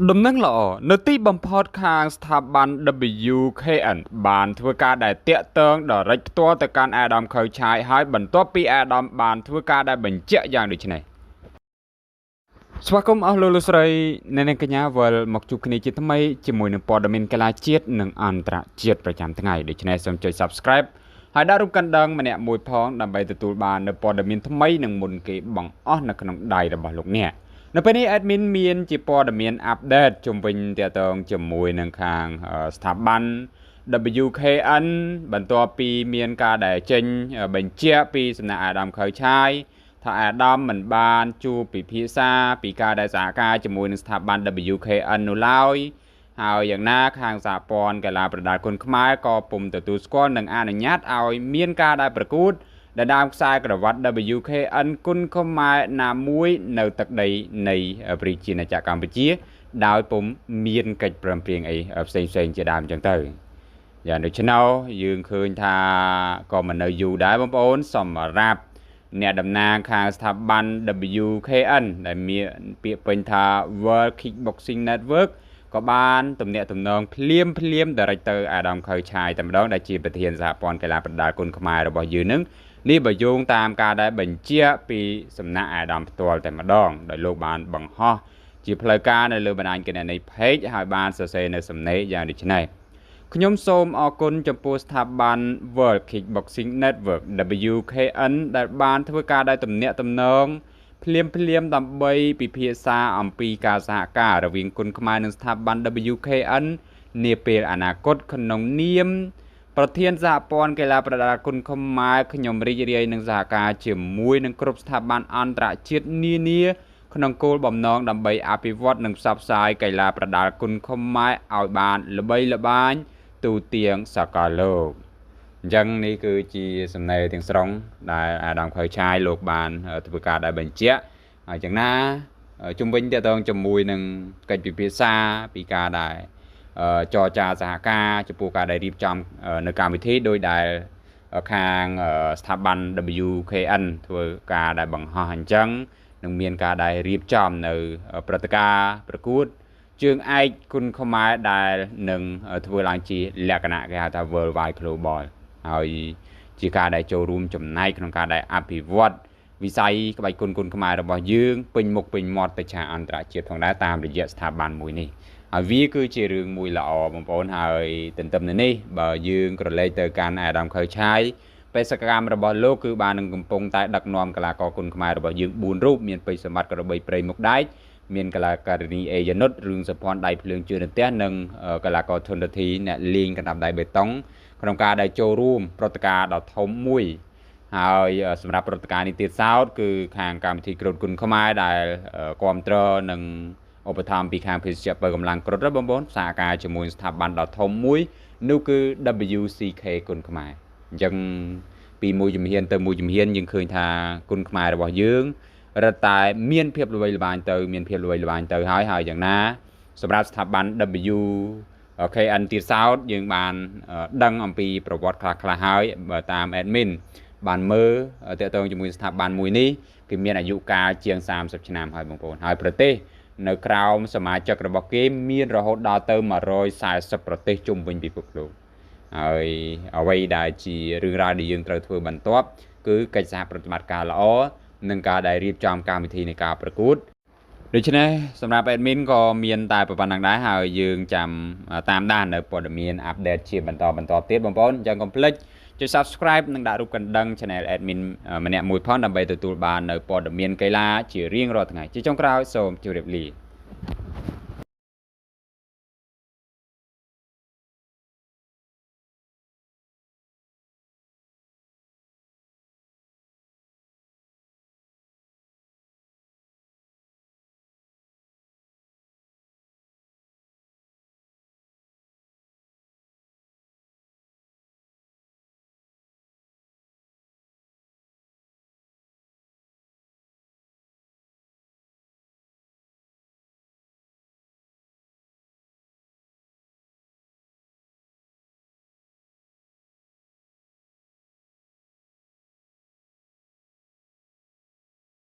ដំណឹងល្អនៅទីបំផុតខាងស្ថាប័ន WKN បានធ្វើការដែលតាក់ទងដល់រិចផ្ទាល់ទៅកាន់អាដាមខៅឆាយហើយបន្ទាប់ពីអាដាមបានធ្វើការដែលបញ្ជាក់យ៉ាងដូចនេះស្វាគមន៍អស់លោកលោកស្រីអ្នកនាងកញ្ញាវិលមកជួបគ្នាជាថ្មីជាមួយនឹងព័ត៌មានកីឡាជាតិនិងអន្តរជាតិប្រចាំថ្ងៃដូច្នេះសូមចុច Subscribe ហើយដាក់រូបកណ្ដឹងម្នាក់មួយផងដើម្បីទទួលបាននូវព័ត៌មានថ្មីនិងមុនគេបង្អស់នៅក្នុងដៃរបស់លោកអ្នកនៅពេលនេះ admin មានជាព័ត៌មាន update ជុំវិញទាក់ទងជាមួយនឹងខាងស្ថាប័ន WKN បន្ទាប់ពីមានការដែលចេញបញ្ជាក់ពីសំណាក់អាដាមខៅឆាយថាអាដាមមិនបានជួបពិភាក្សាពីការដែលសហការជាមួយនឹងស្ថាប័ន WKN នោះឡើយហើយយ៉ាងណាខាងសហព័ន្ធកីឡាប្រដាល់គុនខ្មែរក៏ពុំទទួលស្គាល់និងអនុញ្ញាតឲ្យមានការដែលប្រកួតដណ្ដើមខ្សែក្រវ៉ាត់ WKN គុនខ្មែរណាមួយនៅទឹកដីនៃប្រជាណាចក្រកម្ពុជា ដោយពុំមានកិច្ចព្រមព្រៀងអីផ្សេងផ្សេងជាដើមអញ្ចឹងទៅយ៉ាងដូច្នោះយើងឃើញថាក៏មិននៅយូរដែរបងប្អូនសម្រាប់អ្នកតំណាងខាងស្ថាប័ន WKN ដែលមានពាក្យពេញថា World Kickboxing Network ក៏បានទំនាក់ទំនងភ្លាមភ្លាម Director អាដាមខៅឆាយតែម្ដងដែលជាប្រធានសហព័ន្ធកីឡាប្រដាល់គុនខ្មែររបស់យើងនឹងនេះបើយោងតាមការដែលបញ្ជាក់ពីសំណាក់អាដាមផ្ទាល់តែម្ដងដោយលោកបានបង្ហោះជាផ្លូវការនៅលើបណ្ដាញគណនី Page ហើយបានសរសេរនៅសំណេរយ៉ាងដូចនេះខ្ញុំសូមអរគុណចំពោះស្ថាប័ន World Kickboxing Network WKN ដែលបានធ្វើការដែលទំនាក់ទំនងភ្លាមភ្លាមដើម្បីពិភាក្សាអំពីការសហការរវាងគុនខ្មែរនិងស្ថាប័ន WKN នាពេលអនាគតក្នុងនាមប្រធានសហព័ន្ធកីឡាប្រដាល់គុនខ្មែរខ្ញុំរីករាយនឹងសហការជាមួយនឹងគ្រប់ស្ថាប័នអន្តរជាតិនានាក្នុងគោលបំណងដើម្បីអភិវឌ្ឍនិងផ្សព្វផ្សាយកីឡាប្រដាល់គុនខ្មែរឲ្យបានល្បីល្បាញទូទាំងសកលលោកអញ្ចឹងនេះគឺជាសំណេរទាំងស្រុងដែលអាដាមខៅឆាយលោកបានធ្វើការដែលបញ្ជាក់ហើយចឹងណាជំវិញតកតងជាមួយនឹងកិច្ចពិភាក្សាពីការដែលចរចាសហការចំពោះការដែលរៀបចំនៅកម្មវិធីដោយដែលខាងស្ថាប័ន WKN ធ្វើការដែលបង្ហោះអញ្ចឹងនឹងមានការដែលរៀបចំនៅព្រឹត្តិការណ៍ប្រកួតជើងឯកគុនខ្មែរដែលនឹងធ្វើឡើងជាលក្ខណៈគេហៅថា Worldwide Global ហើយជាការដែលចូលរួមចំណែកក្នុងការដែលអភិវឌ្ឍវិស័យក្បាច់គុនគុនខ្មែររបស់យើងពេញមុខពេញមាត់ទៅឆាកអន្តរជាតិផងដែរតាមរយៈស្ថាប័នមួយនេះហើយវាគឺជារឿងមួយល្អបងប្អូនហើយទន្ទឹមនឹងនេះបើយើងក្រឡេកទៅកាន់អាដាមខៅឆាយបេសកកម្មរបស់លោកគឺបាននឹងកំពុងតែដឹកនាំកីឡាករគុនខ្មែររបស់យើង4រូបមានពេជ្រសម្បត្តិក្របីព្រៃមុខដែកមានកីឡាការិនីអេយ៉ានុតរឿងសុភ័ណ្ឌដៃភ្លើងជឿនផ្ទះនិងកីឡាករធនធាអ្នកលេងកណ្ដាប់ដៃបេតុងក្នុងការដែលចូលរួមព្រឹត្តិការណ៍ដ៏ធំមួយហើយសម្រាប់ព្រឹត្តិការណ៍នេះទៀតសោតគឺខាងកម្មវិធីគ្រុឌគុនខ្មែរដែលគ្រប់គ្រងនិងឧបត្ថម្ភពីខាងភេសជ្ជៈបើកម្លាំងគ្រុឌបងប្អូនសហការជាមួយស្ថាប័នដ៏ធំមួយនោះគឺ WCK គុនខ្មែរអញ្ចឹងពីមួយជំហានទៅមួយជំហានយើងឃើញថាគុនខ្មែររបស់យើងរឹតតែមានភាពល្បីល្បាញទៅមានភាពល្បីល្បាញទៅហើយហើយយ៉ាងណាសម្រាប់ស្ថាប័ន WKN ទៀតសោតយើងបានដឹងអំពីប្រវត្តិខ្លះៗហើយបើតាម admin បានមើលតកតងជាមួយស្ថាប័នមួយនេះគឺមានអាយុកាលជាង30ឆ្នាំហើយបងប្អូនហើយប្រទេសនៅក្រោមសមាជិករបស់គេមានរហូតដល់ទៅ140ប្រទេសជុំវិញពិភពលោកហើយអ្វីដែលជារឿងរ៉ាវដែលយើងត្រូវធ្វើបន្ទាប់គឺកិច្ចសហប្រតិបត្តិការល្អនិងការដែលរៀបចំកម្មវិធីនៃការប្រកួតដូច្នេះសម្រាប់ admin ក៏មានតែប៉ុណ្្នឹងដែរហើយយើងចាំតាមដាននៅព័ត៌មាន update ជាបន្តបន្តទៀតបងប្អូនអញ្ចឹងកុំភ្លេចចុច Subscribe និងដាក់រូបកណ្ដឹង Channel admin ម្នាក់មួយផងដើម្បីទទួលបាននៅព័ត៌មានកីឡាជារៀងរាល់ថ្ងៃជាចុងក្រោយសូមជម្រាបលា